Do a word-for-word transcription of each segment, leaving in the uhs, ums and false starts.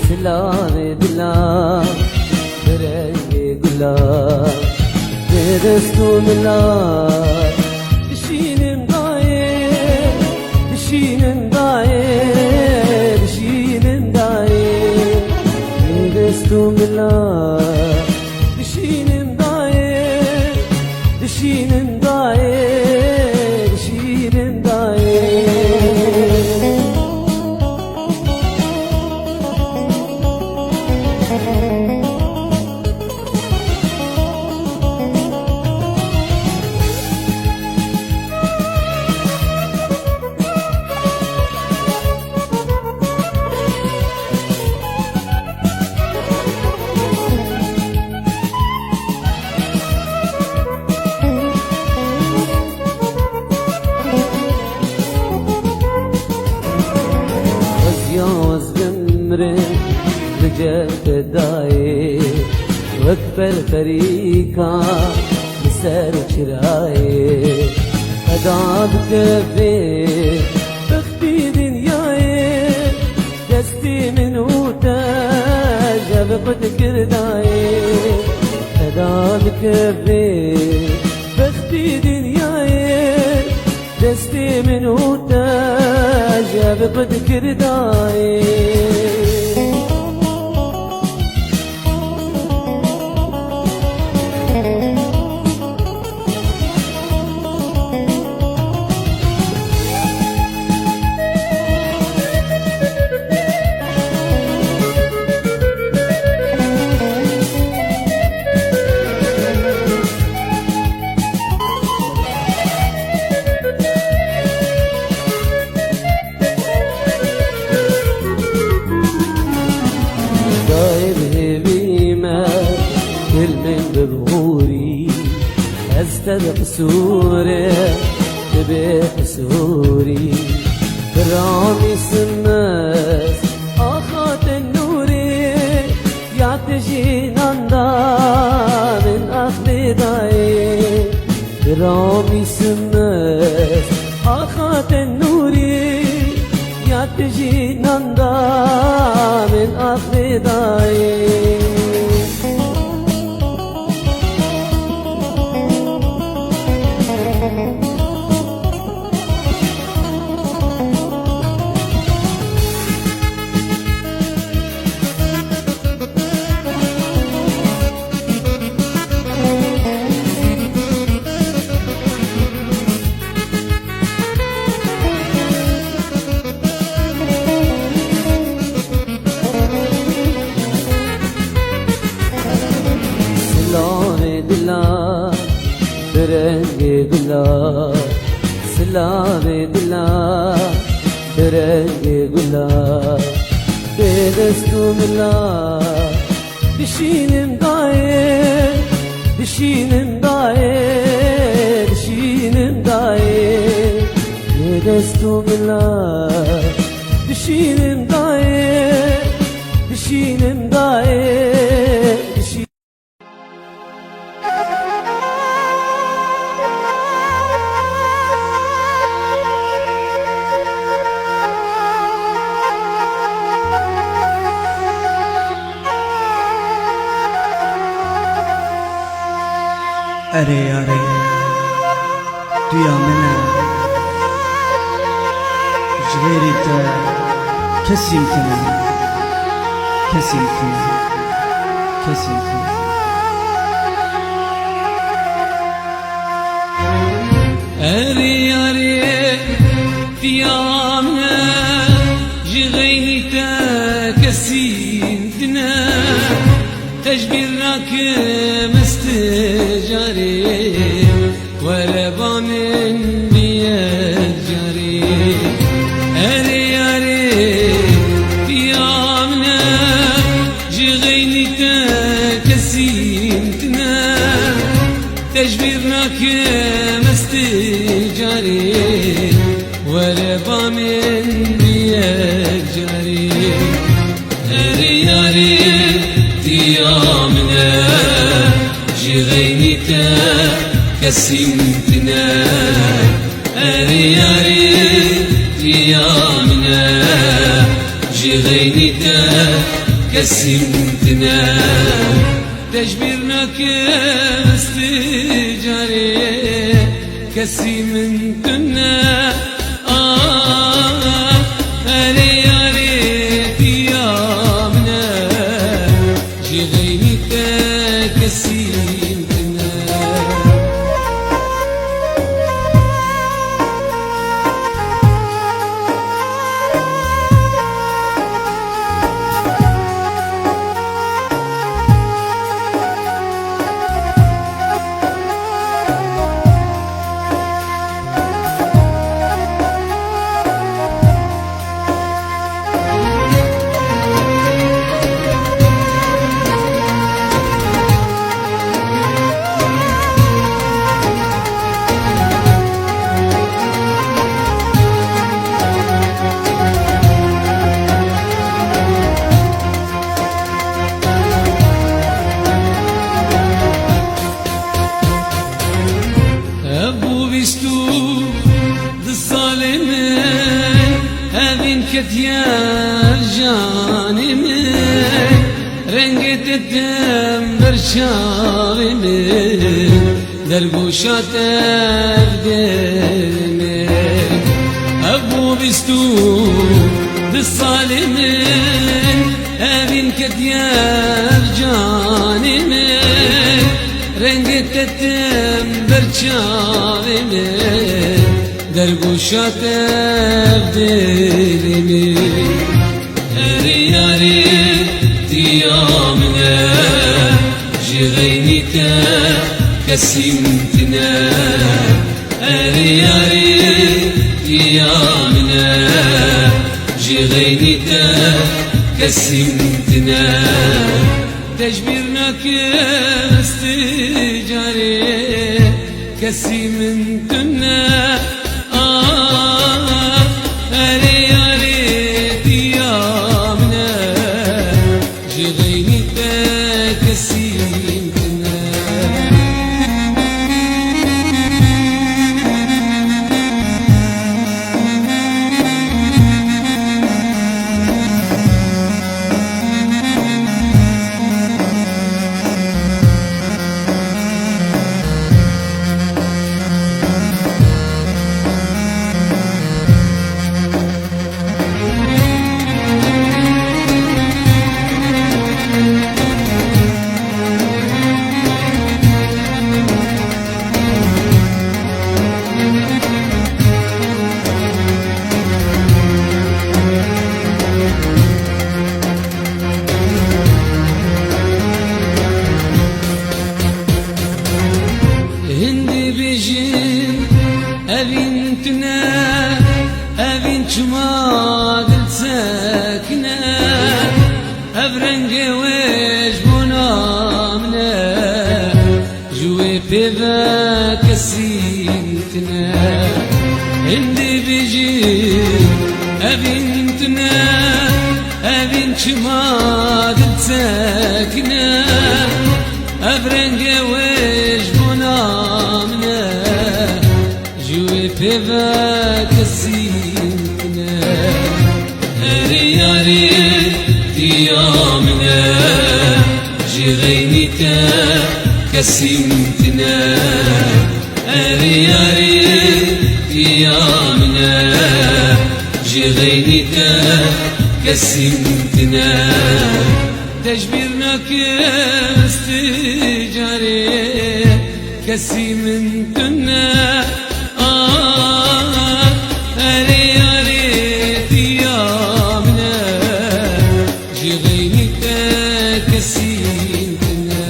Silavê dila, bi rengê gula, bê dest û mila, dişînim dayê, dişînim dayê, dişînim dayê, bê dest û mila, dişînim dayê, dişînim dayê, dişînim dayê. Xweziya ez bimrim li cem te dayê, wek perperîka li ser çirayê. Qeda dikeve bextî dinyayê, destê min û te ji hev qut kir dayê. Qeda dikeve bextî dinyayê, destê min û te ji hev qut kir dayê. Dayê bi hêvî me, dil min bi bihûrî, ez te bi qisûrê, tu bê qisûrî. Piramî simes, axa te nûrî, ya tu jî nan da min axlê dayê. Piramî simes, axa te nûrî, ya tu jî nan da min axlê dayê. Silavê dila, bi rengê gula, silavê dila, bi rengê gula, bê dest û mila, dişînim dayê, dişînim dayê, dişînim dayê, bê dest û mila, dişînim dayê, dişînim dayê, dişî- Erê yarê, tu ya min e. Ji xêrî te kesî tune, kesî tune, kesî tune. Erê yarê, tu ya min e, ji xeyrî te kesî tune. Te ji bîr nakim ez ti carê, were ba min bi yek carê. Erê yarê, tu ya min e, ji xeyrî te kesî tune. Te ji bîr nakim ez ti carê, were ba min bi yek carê. Erê yarê, tu ya min e, ji xeyrî te kesî tune. Erê yarê, tu ya min e, ji kesî min tune. Te ji bîr nakim ez ti carê, kesî min tune. Ah, erê yarê diya min e, ji xeynî te kesî min tune. Ev bû bîst û du salê min, evîn ketiye janê min, rengê te dem ber çavê min. Dergoşa te ev demê. Ev bû bîst û du salê min, evîn ketiye ev canê min. Rengê te tim ber çavê min, dergoşa te ev dilê min. Erê yarê diya min e, ji xeynî te kesî min tine. Erê yarê diya min e, ji xeynî te kesî min tine. Te ji bîr nakim ez ti carê, kesî min tune. Ah, erê yarê diya min e, ji xeynî te kesî min tune. Hindî bijîn evîn tune, evîn çima dil sekine, ev rengê wê ji bona min e, ji wê pê ve kesî tine. Hindî bijî evîn tune, evîn çima dil sekine, ev rengê wê ji bona min e, ji wê pê ve kesî tine. Erê yarê diya min e, ji xeynî te kesî min tine. Erê yarê diya min e, ji xeynî te kesî min tine. Te ji bîr nakim ez ti carê, kesî min tune. Ah, erê yarê diya min e, ji xeynî te kesî min tune.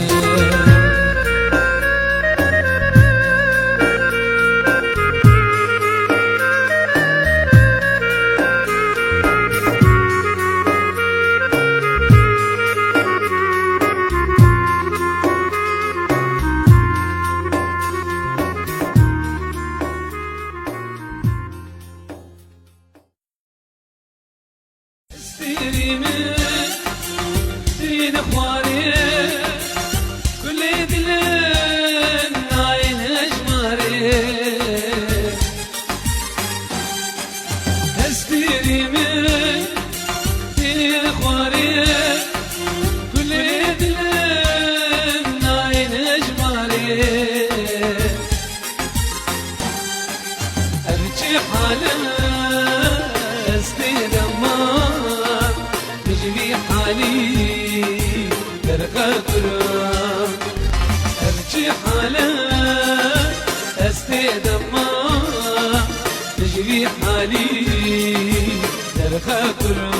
Hale ez tê dema, ji vî halî derxebirim. Ev çi hale ez tê dema, ji vî halî derxebirim.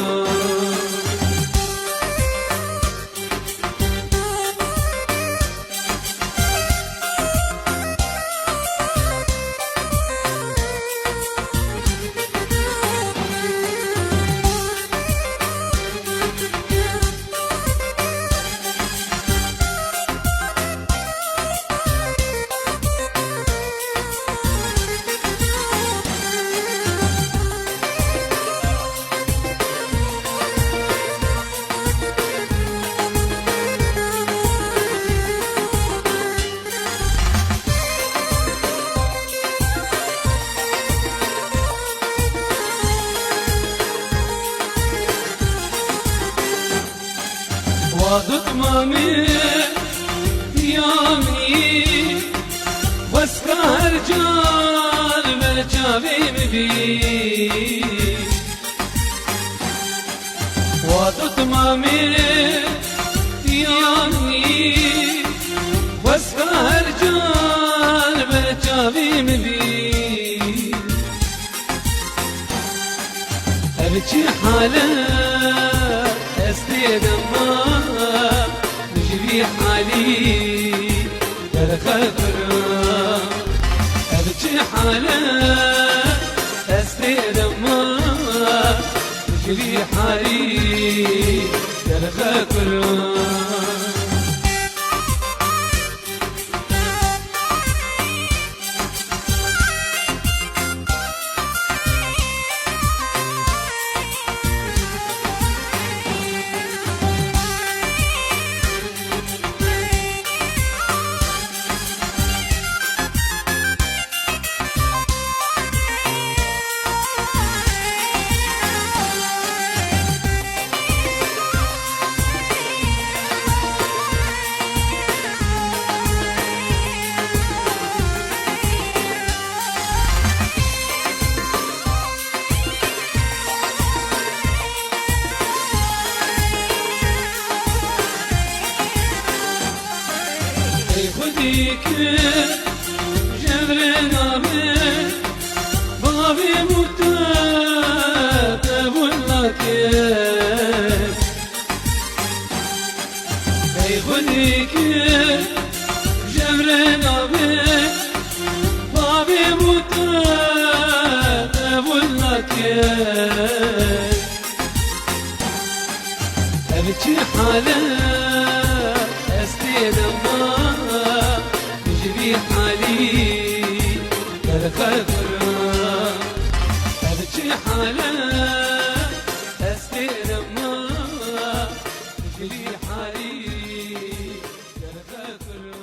Wa dutmamê piyamî, xweska her car me çavê min bî. Wa dutmamê piyamî, xweska her car me çavê min bî. Ev çi hale ez tê dema, ji vî halî derxebirim. Ev çi hale ez tê dema, ji vî halî derxebirim. Ey xwedî kir jevrê navê bavê mûte qebûl nake. Ey xwedî kir jevrê navê bavê mûte qebûl nake. Ev çi hale ez tê dema, ji vî halî derxebirim. Ev çi hale ez tê dema, ji vî halî derxebirim.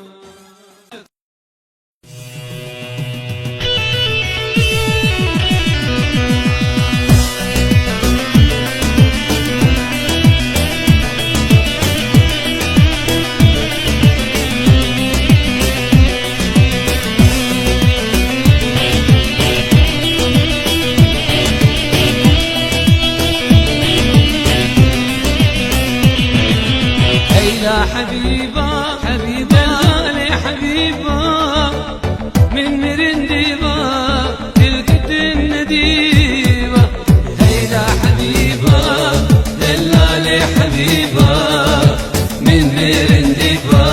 Heyla hebîba, hebîba, lê hebîba. Min mirin dîva, dil ketin nedîva. Leyla hebîba, dellalê hebîba. Min mirin dîva,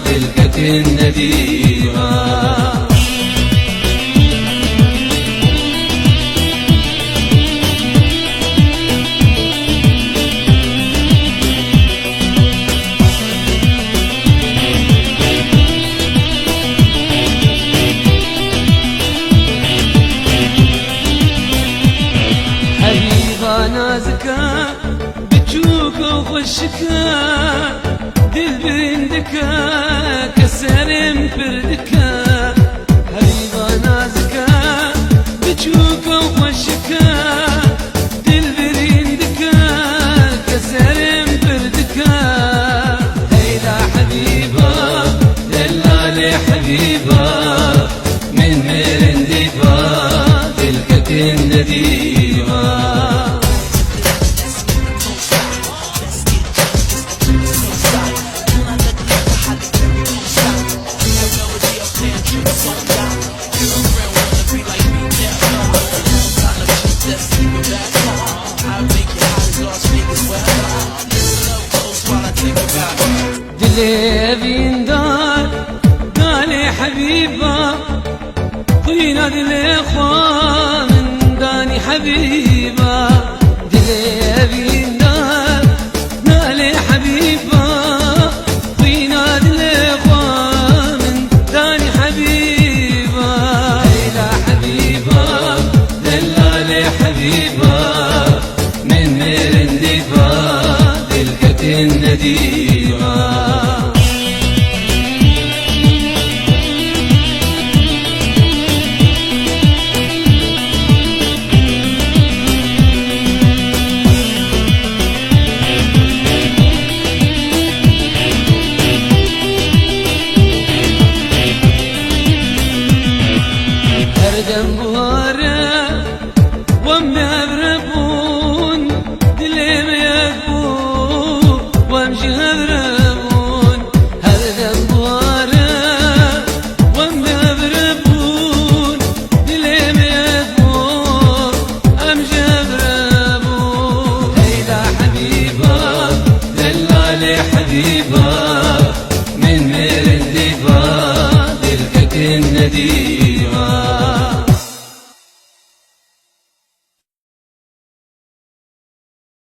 dil ketin nedîva. Dilê vîndar, dalê hebîba, xwîna dilê xwe min danî hebîba. Dilê vîndar, dalê hebîba, xwîna dilê xwe min danî hebîba. Leyla hebîba, delalê hebîba, min mirin dîva, dil ketin nedîva. Her dem buhar